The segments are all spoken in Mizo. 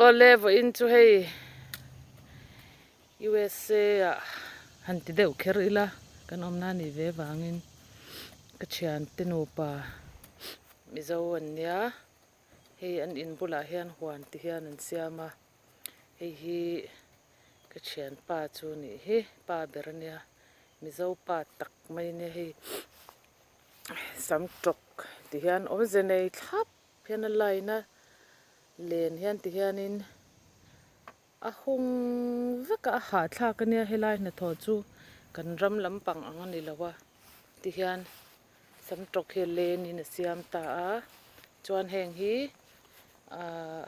Awle vawiin chu hei USA ah han ti deuh kher ila kan awmna a nih ve vangin ka thiante nupa Mizo an nia hei an in bulah hian huan ti hian an siam a hei hi ka thianpa chu nih hi pa ber a nia Mizo pa tak mai a nia hei sam tawk ti hian awmze nei thlap hian a line a len hian ti hianin a hung vek a a hahthlak a nia helai hnathawh chu kan ram lampang ang a ni lo a ti hian sam tawk hi lenin a siam ta a chuan heng hi ahh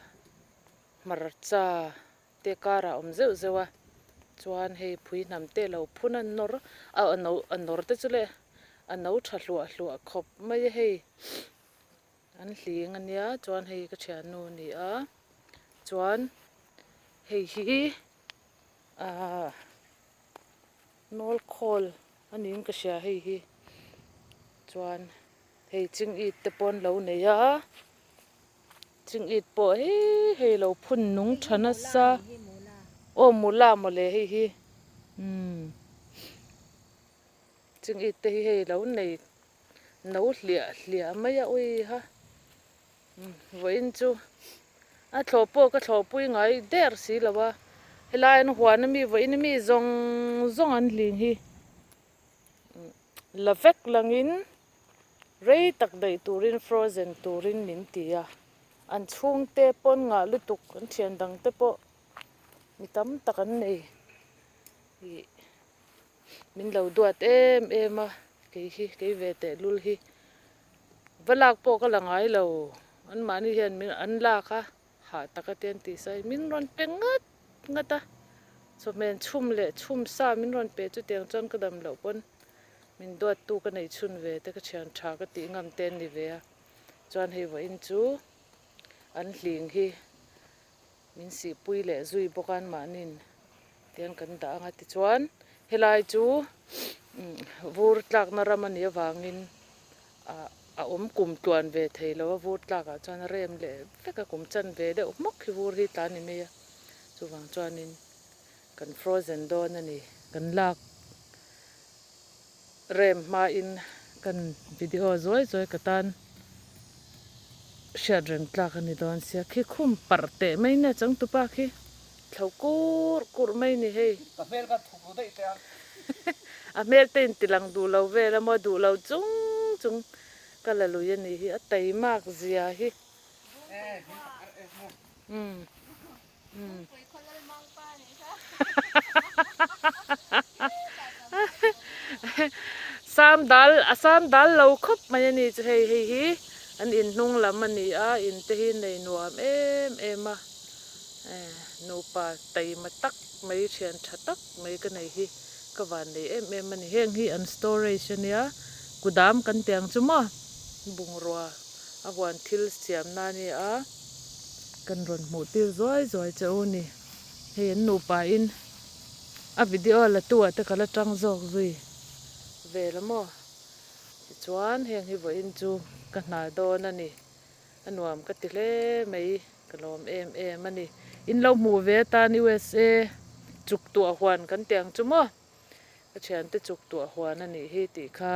hmarcha te karah a awm zeuh zeuh a chuan hei phui hnam te lo phun a nawr a no a nawr te chu le a no tha hluah hluah khawp mai a hei. An hling a nia chuan hei ka thiannu a ni a chuan hei hi ahh nawl khawl a niin ka hria hei hi chuan hei chingit te pawh an lo nei a chingit pawh hi hei lo phun nung tha nasa aw mula mawle hei hi umm chingit te hi hei lo nei. No hliah hliah mai a ui ha vawiin chu a thlawh pawh ka thlawhpui ngai der si lo a helai an huan ami vawiin ami zawng zawng an hling hi la vek langin rei tak daih turin frozen turin min ti a an chhungte pawn ngah lutuk an thian dang te pawh mi tam tak an nei ih. Min lo duat em em a, kei hi kei ve teh lul hi va lak pawh ka la ngai lo, anmahni hian min an lak a, hah taka te an tih sai min rawn pe ngat ngat a, chawhmeh chhum leh chhum sa min rawn pe chutiang chuan ka dam loh pawn min duattu ka nei chhun ve te ka thian tha ka tih ngam te an ni ve a, chuan hei vawiin chu an hling hi. Min sihpui leh zui bawk a anmahniin tiang kan dah ang a tichuan helai chu vur tlakna ram a nih avangin ah a awm kum tluan ve thei lo a vur tlakah chuan a rem leh vek a kum chan ve deuh hmawk hi vur hi tla a ni mai a chuvang chuanin kan frozen dawn a ni kan lak Rem hmain kan video zuai zuai ka tan hriat reng tlak a ni dawn sia khi khum parh teh mai nia changtupa khi thlo kur kur mai ni hei. Ka hmel kha thuk ru daih teh a. A hmel te in ti lang duh lo vel a maw duh lo chung chung ka la lui a nih hi a taimak zia hi. Umm. Sam dal a sam dal lo khawp mai a ni chu hei hei hi an in hnung lam a ni a in te hi nei nuam em em a nupa taima tak mai thian tha tak mai ka nei hi ka van nei em em a ni heng hi an storage a nia kudam kan tih ang chu maw bungrua a huan thil siam na a ni a. Kan rawn hmuh tir zuai zuai che u ni. Hei an nupa in a video la tu ah te ka la tang zawk zui vel a maw. Tichuan heng hi vawiin chu ka hna dawn a ni. A nuam ka ti hle mai ka lawm em em a ni. In lo hmuh ve atan USA chuk tuah huan kan ti ang chu maw. Ka thiante chuk tuah huan a nih hi tih kha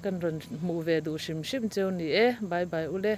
kan rawn hmuh ve duh hrim hrim cheu ni e. Bye bye ule.